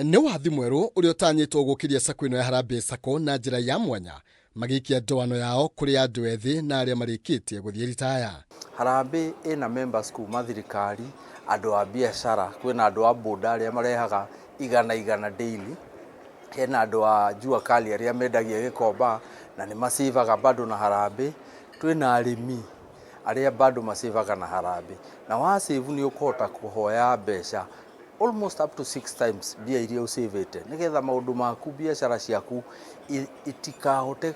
Nĩ wathi mwerũ ũrĩa ũtanyĩtwo gũkĩria sacco ĩno ya Harambee Sacco na njĩra ya mwanya magĩikia ndoano yao kũrĩ andũ ethĩ na arĩa marĩkĩtie gũthiĩ ritaya. Harambee ĩna members kuma thirikari, andũ a biacara, kwĩna andũ a boda arĩa marehaga igana igana daily, hena andũ a jua kali arĩa mendagia Gĩkomba na nĩ macivaga bado na Harambee, twĩna arĩmi arĩa bado macivaga na Harambee, na wa save nĩ ũkũhota kũhoya mbeca almost up to six times mbia iria ũcĩvĩte, nĩgetha maũndũ maku, biacara ciaku itikahote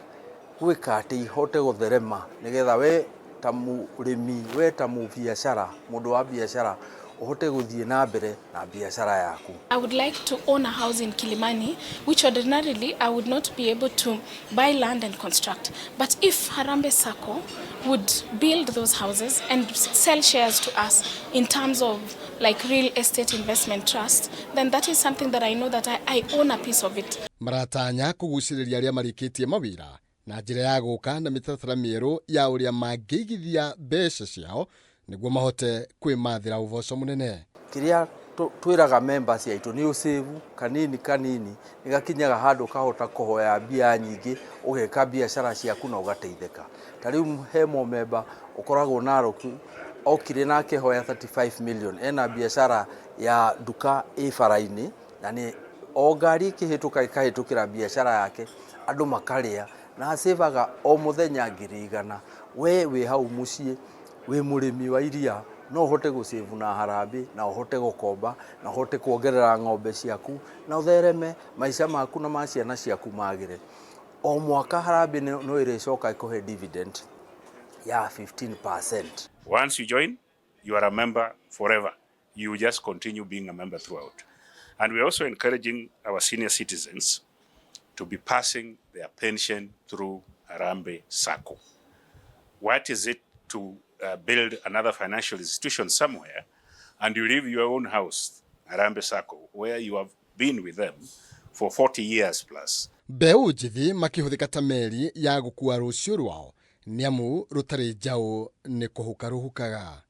gwĩka atĩ ihote gũtherema, nĩgetha we ta mũrĩmi, we ta mũbiacara, mũndũ wa biacara, ũhote gũthiĩ na mbere na biacara yaku. I would like to own a house in Kilimani, which ordinarily I would not be able to buy land and construct. But if Harambee Sacco would build those houses and sell shares to us in terms of like real estate investment trust, then that is something that I know that I own a piece of it. Maratanya kũgucĩrĩria arĩa marĩkĩtie mawĩra na njĩra ya gũka na mĩtaratara mĩerũ ya ũrĩa mangĩigithia mbeca ciao nĩguo mahote kwĩmathĩra ũboco mũnene. Kĩrĩa twĩraga members aitũ nĩ ũsave kanini kanini, nĩ gakinyaga handũ ũkahota kũhoya mbia nyingĩ, ũgeka biacara ciaku na ũgateithĩka. Ta rĩu he mũmemba ũkoragwo Narok, okire na akĩhoya 35 million, ena biacara ya nduka ĩ bara-inĩ, na nĩ o ngari ĩkĩhĩtũka ĩkahĩtũkĩra biacara yake, andũ makarĩa, na acĩvaga o mũthenya 100,000. We wĩ hau mũciĩ, wĩ mũrĩmi wa iria, no ũhote gũcĩvu na Harambee, na ũhote gũkomba, na ũhote kuongerera ng'ombe ciaku, na ũthereme maica maku na ma ciana ciaku magĩre. O mwaka Harambee no ĩrĩcoka ĩkũhe dividend ya 15%. Once you join, you are a member forever. You just continue being a member throughout. And we're also encouraging our senior citizens to be passing their pension through Harambee Sacco. What is it to build another financial institution somewhere and you leave your own house, Harambee Sacco, where you have been with them for 40 years plus? Mbeũ njĩthĩ makĩhũthĩka ta meri ya gũkua rũciũ rwao, nĩamu rũtarĩ njaũ nĩ kũhuka rũhukaga.